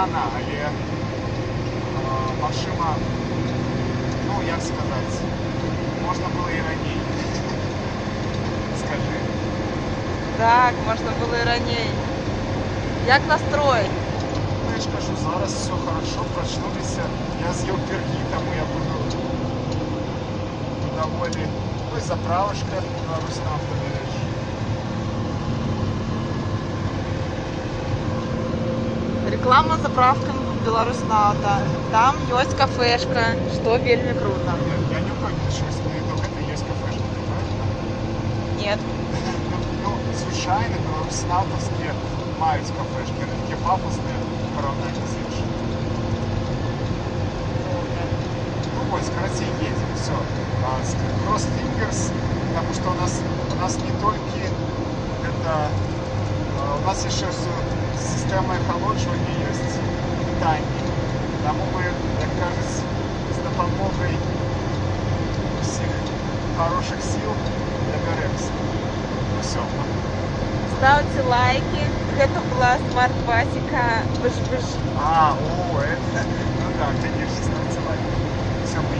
Рана, але магчыма, ну, як сказаць, можна было і раней. Скажы. Так, можна было і раней. Як настрой? Ну, я ж кажу, зараз всё хорошо, прачнуліся. Я з'еў перги, таму я буду даволі. Ось заправочка Беларусь Нафта, дарэчы. Реклама заправкам Беларусь Нафта. Там ёсць кафешка, што вельмі круто. Нет, я не ўпэўнены, што гэта ёсць кафешка, ты правильно? Нет. Ну, звычайна, Беларусь нафтаўскія маюць кафешкі, яны такія пафасныя в параўнанні з іншымі. Добра. Ну вось, карацей, едем, всё. Cross fingers, потому что у нас не толькі гэта, у нас яшчэ з сістэмай ахалоджвання ёсць пытанні. Таму мы, як кажуць, з дапамогай усіх хорошых сіл дабярэмся. Ну всё. Ставьте лайки. Гэта была Smart Пасека. Быж-быж. А, о, это, ну да, конечно, ставьте лайки. Всё, мы